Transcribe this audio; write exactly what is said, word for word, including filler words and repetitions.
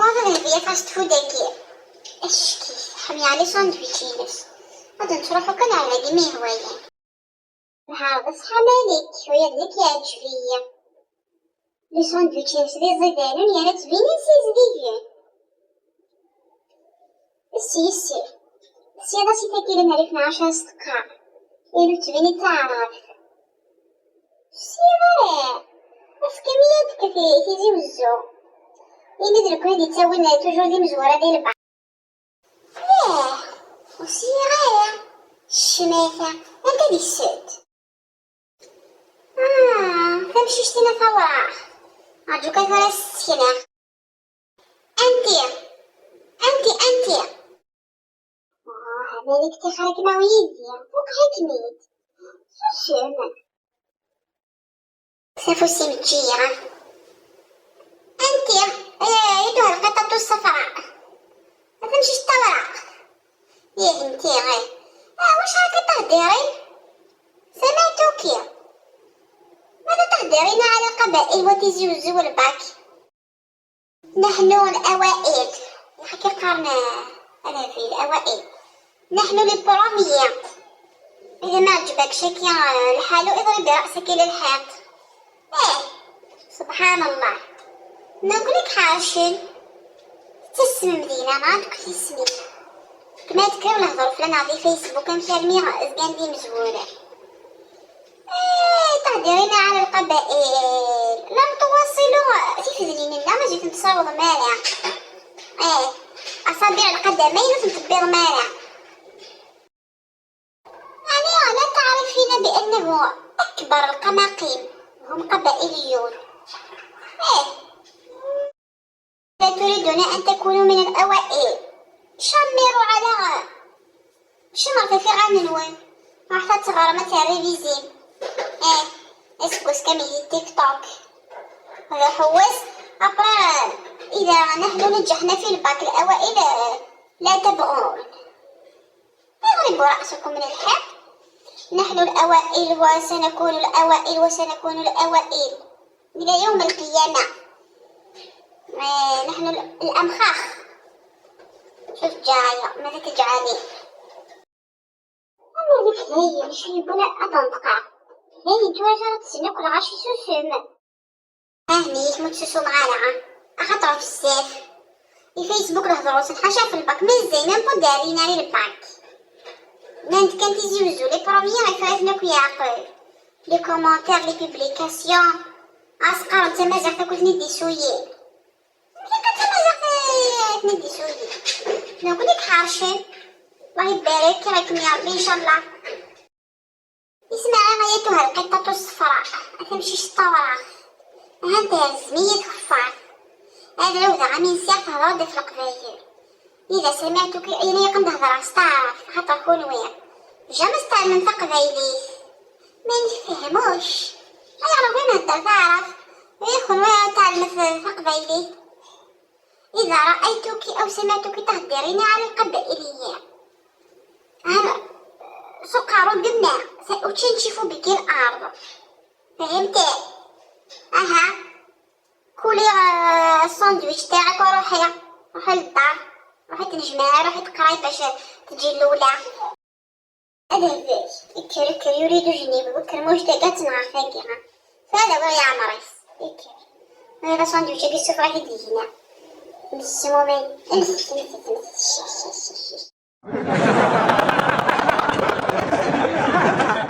Ɣef ad Dehbiya fast food-agi. Ack-it, ḥemmleɣ les sandwichs-ines. Ad nettruḥu kan ɣer dagi mi yehwa-yi. Lḥerb ṣṣeḥḥa Malik, ula d nekk yeɛǧeb-iyi. Les sandwichs-ines d iẓidanen yerna ttbinen ssizdigen. Ssi, ssi. Tesɛiḍ-as i tagi n rrif n ɛecra s teqqar. Inu ttbin-d d taɛrabt. Ssi, ara. Efk-am-iyi ad tekkat Tizi Wezzu. Imi d nekkni d-ittawin toujours d imezwura di lebɛaḍ. Ih, ur sliɣ ara. Ccmata, anta deg-sent? Ah, tamcict-ina tawraɣ. Rǧu kan tura s-sekneɣ. Anti? Anti, anti? Ah, Malik, tixer-ik ma yid-i. Fukeɣ-ikem-id. Susem. Kkes afus-im, ǧǧiɣ. Anti? Eh, yedduh lqiṭaṭ uṣṣafra. A tamcict tawraɣt. Ih, nti, eh. Ah, wacu akka tahdirin? Samiɛtuki. ماذا تهدرين على القبائل وتيزي وزو الباك؟ نحن الأوائل. هكا قارنا أنا في الأوائل. نحن les premiers. إذا ما عجبكش هكا الحال، اضربي رأسك إلى الحيط. إيه، سبحان الله. نقولك حاشن. تسمى مدينة، ما عندك تسمي. كما تكرر نهضر فلان على فيسبوك، أمشي أرمي زكان دي مزوورة. إيه، تهدرين على القبائل. لا متواصلو، تفذلين لنا، ما جيت نتصاوض مالا. إيه، أصابع القدمين تنطبيض مالا. يعني، ألا تعرفين بأنه أكبر القماقيم هم قبائليون؟ إيه. لا تريدون أن تكونوا من الأوائل. شمروا على شمرة في غننوان. راح تتغرم تاع ريفيزيم. إيه. اسكوس كامل تيك توك. هذا حواس. أبرا، إذا نحن نجحنا في الباك الأوائل، لا تبغون. اضربوا رأسكم من الحيط. نحن الأوائل وسنكون الأوائل وسنكون الأوائل إلى يوم القيامة. آه، نحن ال-، الأمخاخ. شوف جاية، ماذا تجعلي؟ أنا لك هي، شو يقول أتنطقع. هي، انتو عشان تسنق الغاشي سوسم. فاهميك، ما تسوسو معايا. أخطر بزاف. الفيسبوك الهضروس، حاشا في الباك، مازال ما نبو دارين على الباك. نانت كان تيزي وزو، les premiers يفاتنك يعقل. Les commentaires, les publications. أسقر انت مازال تاكل ندي سويين. كي قلت مازال تاكل ندي سويين. نقول لك حارشين. الله يبارك، راكم يا ربي إن شاء الله. اسمعي أيتها القطة الصفراء، تمشي شطورة. هانت هزمية الكفار. هذا لو ذا غامي نسيح في هضرة في القبايل. إذا سمعتك إلي قم تهضر ستعرف، خاطر كون ويا. جامس تعلم في قبايلي. ما نفهموش. أيا راه وين هدر تعرف؟ ويخون ويا تعلم في في قبايلي. إذا رأيتك أو سمعتك تهدرين على القبائلية، أنا سكر دماء سأتشنشف بك الأرض. فهمتي؟ أها. كولي، آه، الساندويتش تاعك وروحي، روحي للدار، روحي تنجمعي، روحي تقراي باش تجي الأولى. هذا هذاك. يكر، يكر، يريد جنيب، وكر موش دقات مع خاقها. فهذا هو يا عمريس. يكر. هذا ساندويتش يسوف راه يدي هنا. بسمومين. امس، امس، امس، شش، شش، شش.